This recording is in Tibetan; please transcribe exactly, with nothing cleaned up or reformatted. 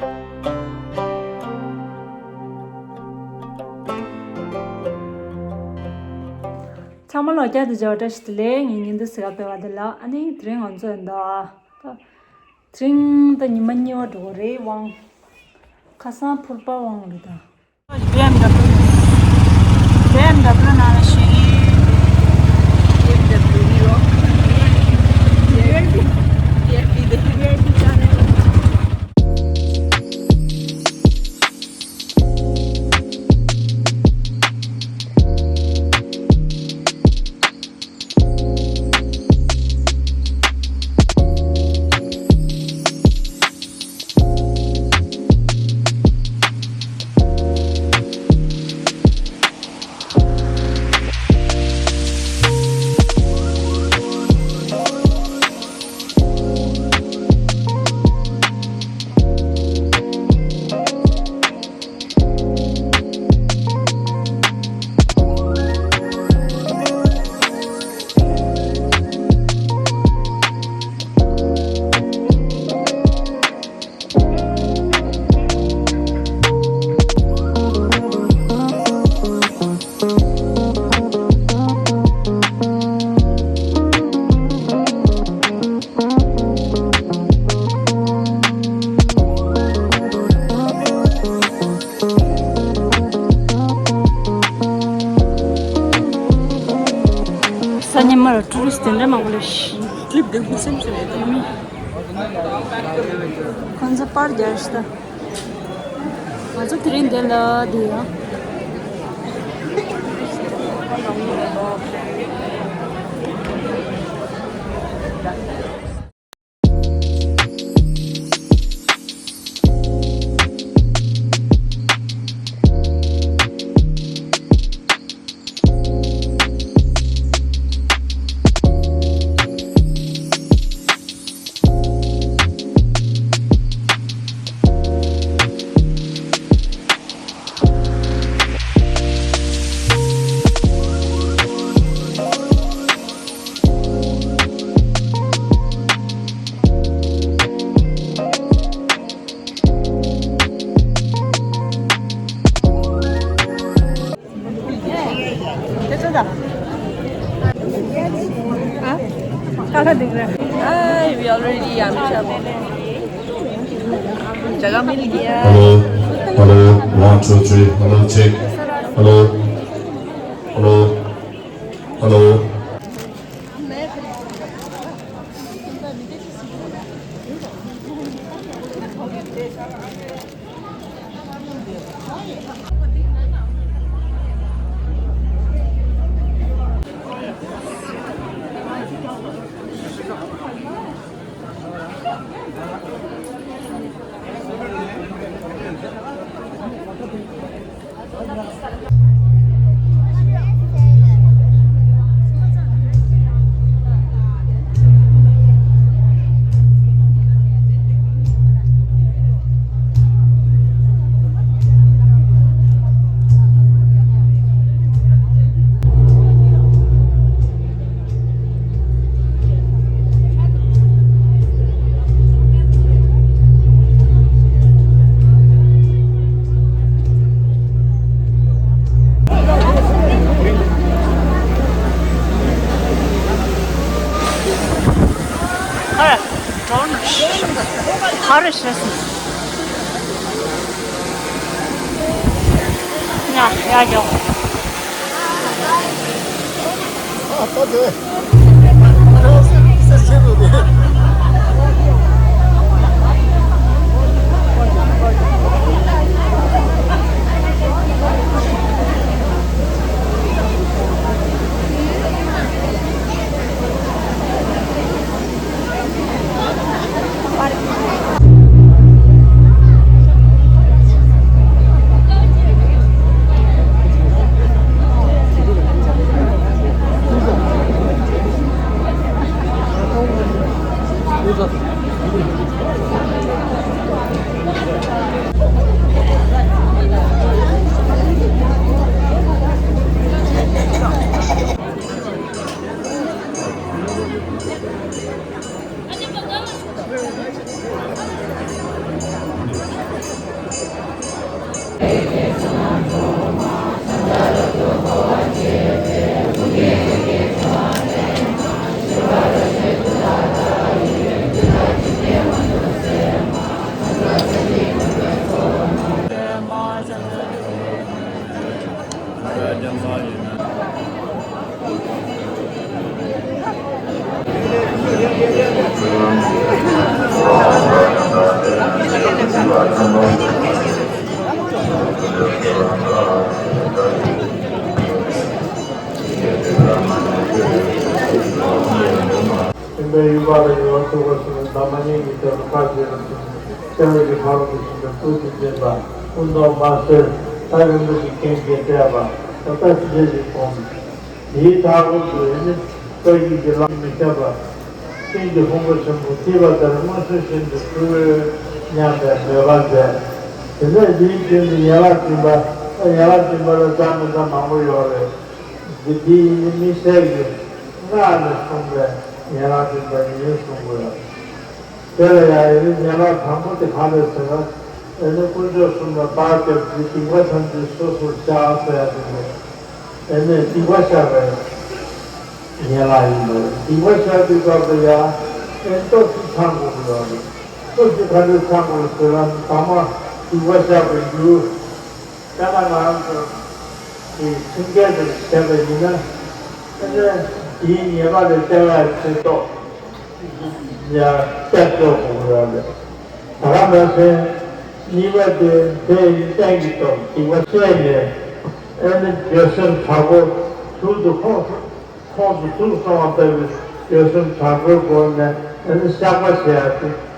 ཚང་མ་ལ་བསྐྱར་དུ་མཇལ་བ་བཀྲ་ཤིས་བདེ་ལེགས། ངའི་ཉིན་དུ་སི་ག་སྤེལ་བ་དེ་ལ། ཨ་ནི་དེ་རིང་ང་ཚོ་ཡིན་ད། དེ་རིང་ད་ཉི་མ་གཉིས་པ་འགྲོ་གི་རེད། དབང་ཁ་སང་ཕུར་པ་དབང་རེད་ད། B M W, B M W ནང་ལ་ཞུགས་ཡིན། B M W ནི་རོ། V I P, V I P, V I P ཅན་རེད། སང་ཉིན་མར་ཊུ་རི་སི་ཊི་དེ་འདྲ་མང་པོ་ལས་ཤི། ཀླིབ་དེ་ཧུར་སེམས་ཤིག་རེད་དམ། ཁོང་ཚོ་པར་རྒྱག་ཤི་ད། ང་ཚོ་དེ་རིང་འདི་ལ་བསྡད་ཡོད། Hi, we already, um, hello, hello, one, two, three, hello, check, hello, hello, hello. ཁྱིམ་པའི་ཡུལ་པ་ལ་ཡོད་ཐུག་པ་སོང་བའི་བདག་མ་ཉིད་ཀྱི་དོན་ལ་བཀའ་བྱེད་པ་སོང་བའི་སྐྱབས་མགོན་གྱི་ཕ་རོལ་ཏུ་ཕྱིན་པའི་སྐུ་དེ་བསྟན་པ་ཀུན་རྟོག་མ་སེར་ད་རིན་པོ་ཆེ་རྒྱན་གྱིས་སྤྲས་པ་ད་ལྟ་ཞིག་ཞིག་གོང་དེའི་མཐའ་འཁོར་དུ་ཡོད་ནི་བཀའ་བརྒྱུད་ཀྱི་བླ་མ་མི་ཁྱབ་པ་ཀུན་གྱི་ཕུང་པོ་ཆེན་པོ་ཐིགས་པ་ལྟར་མངོན་སུམ་བཞིན་དུ་གྲུབ་པའི་སྙམ་པའི་མོས་པ་མཛད། དེ་ནས་འདིའི་རྒྱུན་དུ་ཡན་ལག་བདུན་པ་ཡན་ལག་བདུན་པ་ལ་འདྲ་མི་འདྲ་མང་པོ་ཡོད་རེད། འདི་འདི་ཡིན་ནི་དམིགས་བསལ་གྱི་སྔགས་ནས་གསུངས་པའི་ཡན་ལག་བདུན་པ་ཡིན་གསུང་དགོས། དེ་ལ་ཡང་ཡིན་ནི་ཡན་ལག་དང་པོ་དེ་གང་རེད་ཟེར་ན། ཨེ་ནི་དཀོན་མཆོག་གསུམ་ལ་བག་བརྒྱབ་སྟེ་སྡིག་པ་ཐམས་ཅད་སོ་སོར་བཤགས་ཟེར་ཡ་དེ་རེད། ཨེ་ནི་སྡིག་པ་བཤགས་པའི་ཡན་ལག་ཡིན་པ་རེད། སྡིག་པ་བཤགས་དུས་སྐབས་ལ་ཡང་ཨེ་སྟོབས་ཤིག་ཚང་དགོས་ཀྱི་ཡོད་རེད། སྟོབས་ཤིག་ག་འདྲས་ཚང་དགོས་ཟེར་ན་དང་པོ་སྡིག་པ་བཤགས་པའི་རྒྱུ། དཔེར་ན་ང་རང་ཚོ་གི་ཁྲིམས་འགལ་དེ་བྱས་པ་ཡིན་ན། ཨ་ནི་དེའི་ཉེས་པ་ལས་བསྐྱབ་ཡག་ཆེད་དུ་ཡང་བསྐྱབ་ཆོག་གོ་གི་ཡོད་རེད། ད་ག་ནང་བཞིན་གཉིས་པ་དེ་དེ་ཡི་སྟེང་གི་སྟོབས་སྡིག་པ་བཤད་ནས་ཨ་ནི་འགྱོད་སེམས་དྲག་པོ་ཐུར་དུ་ཁོང་ཁོང་དུ་ཐུག་སོང་བ་ལྟ་བུའི་འགྱོད་སེམས་དྲག་པོའི་སྒོ་ནས་ཨ་ནི་བཤགས་པ་བྱེད་ཡག་དེ།